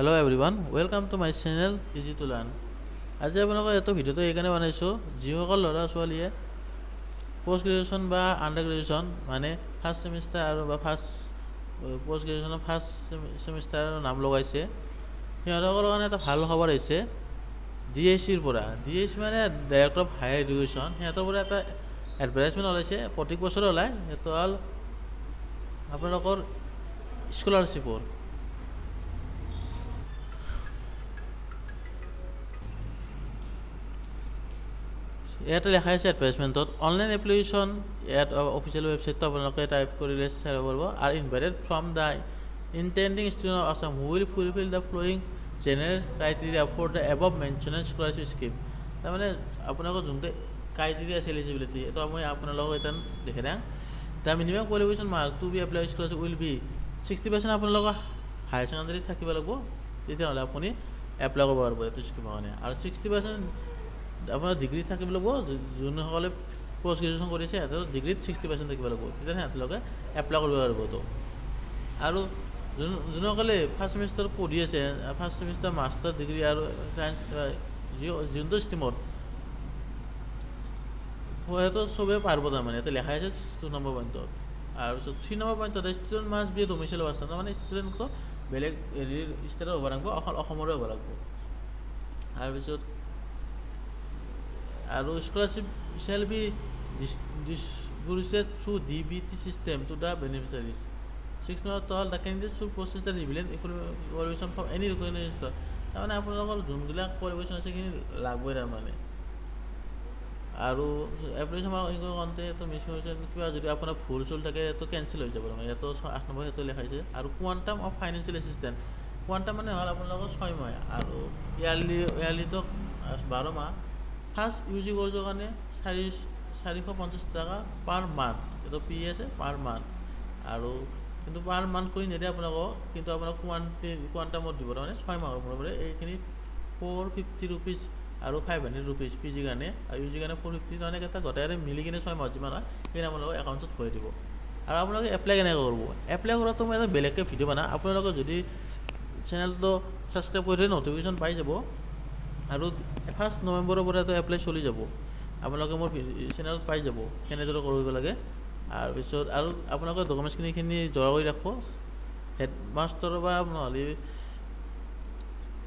Hello everyone, welcome to my channel Easy to Learn. আজি আপোনালোকৰ এইটো ভিডিঅ'টো এইকাৰণে বনাইছোঁ, যিসকল ল'ৰা ছোৱালীয়ে পষ্ট গ্ৰেজুৱেশ্যন বা আণ্ডাৰ গ্ৰেজুৱেশ্যন, মানে ফাৰ্ষ্ট ছেমিষ্টাৰ আৰু বা ফাৰ্ষ্ট পষ্ট গ্ৰেজুৱেশ্যনৰ ফাৰ্ষ্ট ছেমিষ্টাৰৰ নাম লগাইছে, সিহঁতৰ কাৰণে এটা ভাল খবৰ আহিছে ডি এইচ ইৰ পৰা। ডি এইচ মানে ডাইৰেক্টৰ অফ হায়াৰ এডুকেশ্যন। সিহঁতৰ পৰা এটা এডভাৰটাইজমেণ্ট ওলাইছে, প্ৰত্যেক বছৰে ওলায়। সেইটো হ'ল আপোনালোকৰ স্কলাৰশ্বিপৰ। ইয়াতে লেখা আছে এডভাৰটাইজমেণ্টত, অনলাইন এপ্লিকেশ্যন ইয়াত অফিচিয়েল ৱেবছাইটটো আপোনালোকে টাইপ কৰিলে চাব পাৰিব, are invited from the intending student of Assam who will fulfil the following general criteria for the above mentioned scholarship scheme. তাৰমানে আপোনালোকৰ যোনটো ক্ৰাইটেৰিয়া আছে এলিজিবিলিটি, এইটো মই আপোনালোকক এতিয়া দেখাই দিম। The minimum qualification mark to be apply scholarship will be 60%। আপোনালোকৰ হায়াৰ ছেকেণ্ডেৰী থাকিব লাগিব, তেতিয়াহ'লে আপুনি এপ্লাই কৰিব পাৰিব এইটো স্কিমৰ কাৰণে। আৰু 60% আপোনাৰ ডিগ্ৰী থাকিব লাগিব। যোনসকলে পষ্ট গ্ৰেজুৱেশ্যন কৰিছে, সিহঁতৰ ডিগ্ৰীত 60% থাকিব লাগিব, তেতিয়া সিহঁতলোকে এপ্লাই কৰিব পাৰিব এইটো। আৰু যোনসকলে ফাৰ্ষ্ট ছেমিষ্টাৰ পঢ়ি আছে, ফাৰ্ষ্ট ছেমিষ্টাৰ মাষ্টাৰ ডিগ্ৰী আৰু চায়েন্স যি যোনটো ষ্ট্ৰীমত, সেইটো চবেই পাৰিব। তাৰমানে ইয়াতে লেখা আছে 2 নম্বৰ পইণ্টত। আৰু 3 নম্বৰ পইণ্টত, student must be domicile of Assam. তাৰমানে ষ্টুডেণ্টটো বেলেগ হেৰিৰ ষ্টেটৰ হ'ব লাগিব, অকল অসমৰে হ'ব লাগিব। তাৰপিছত আৰু scholarship shall be disbursed through DBT system to the beneficiaries. 6 নম্বৰটো হ'ল, the candidate should possess the relevant qualification from any recognised। তাৰমানে আপোনালোকৰ যোনবিলাক কোৱালিফিকেশ্যন আছে, সেইখিনি লাগবই তাৰমানে। আৰু এপ্লিকেশ্যন কওঁতে এইটো মিছ কিবা যদি আপোনাৰ ভুল চুল থাকে, সেইটো কেঞ্চেল হৈ যাব। তাৰমানে ইয়াতো 8 নম্বৰ সেইটো লিখাইছে। আৰু quantum of financial assistance, quantum মানে হ'ল আপোনালোকৰ 6 মাহ আৰু ইয়াৰলিটো 12 মাহ। ফাৰ্ষ্ট ইউ জি কৰ্চৰ কাৰণে 450 টকা পাৰ মান্থ। এইটো পি আছে পাৰ মান্থ আৰু কিন্তু পাৰ মান্থ কৰি নিদিয়ে আপোনালোকক, কিন্তু আপোনাক কোৱাণ্টামত দিব। তাৰমানে 6 মাহৰ মূৰে মূৰে এইখিনি 450 ৰুপিজ আৰু 500 ৰুপিজ পি জিৰ কাৰণে আৰু ইউ জিৰ কাৰণে 450। তাৰমানে এটা গোটেই মিলি কিনে 6 মাহত যিমান হয়, সেইখিনি আপোনালোকৰ একাউণ্টছত ভৰাই দিব। আৰু আপোনালোকে এপ্লাই কেনেকৈ কৰিব? এপ্লাই কৰাটো মই এটা বেলেগকৈ ভিডিঅ' বনাম। আপোনালোকে যদি চেনেলটো ছাবস্ক্ৰাইব কৰি থয়, ন'টিফিকেশ্যন পাই যাব। আৰু 1 নৱেম্বৰৰ পৰা এইটো এপ্লাই চলি যাব। আপোনালোকে মোৰ চেনেলত পাই যাব কেনেদৰে কৰিব লাগে। তাৰপিছত আৰু আপোনালোকে ডকুমেণ্টছখিনি জমা কৰি ৰাখিব হেড মাষ্টৰৰ পৰা, নহ'লে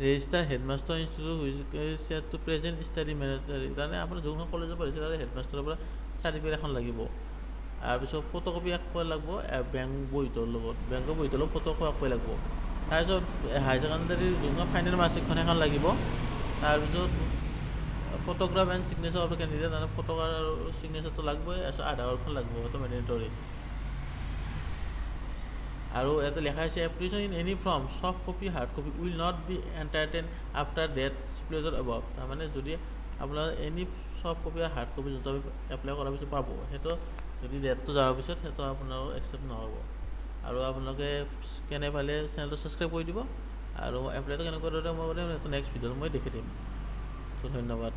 register headmaster institute to present study mandatory। তাৰমানে আপোনাৰ যোনখন কলেজত পঢ়িছে, তাৰে হেডমাষ্টাৰৰ পৰা চাৰ্টিফিকেট এখন লাগিব। তাৰপিছত ফটোকপি এক কপি লাগিব বেংক বহীটোৰ লগত, বেংকৰ বহীটোৰ লগত ফটো এক কপি লাগিব। তাৰপিছত হায়াৰ ছেকেণ্ডেৰীৰ যোনখন ফাইনেল মাৰ্কশ্বিটখন, সেইখন লাগিব। তাৰপিছত photograph and signature of the candidate, তাৰমানে ফটো আৰু ছিগনেচাৰটো লাগিবই। তাৰপিছত আধাৰ কাৰ্ডখন লাগিব, সেইটো মেণ্ডেটৰী। আৰু ইয়াতে লেখা আছে, application in any form, soft copy, hard copy, will not be entertain after date stipulated above। তাৰমানে যদি আপোনাৰ এনি ছফ্ট কপি আৰু হাৰ্ড কপি যোনটো এপ্লাই কৰাৰ পিছত পাব, সেইটো যদি ডেটটো যোৱাৰ পিছত, সেইটো আপোনাৰ একচেপ্ট নহ'ব। আৰু আপোনালোকে কেনে পালে চেনেলটো ছাবস্ক্ৰাইব কৰি দিব। আৰু এপ্লাইটো কেনেকুৱা দৰে মই কৰিম, সেইটো নেক্সট ভিডিঅ'ত মই দেখি দিম। ত' ধন্যবাদ।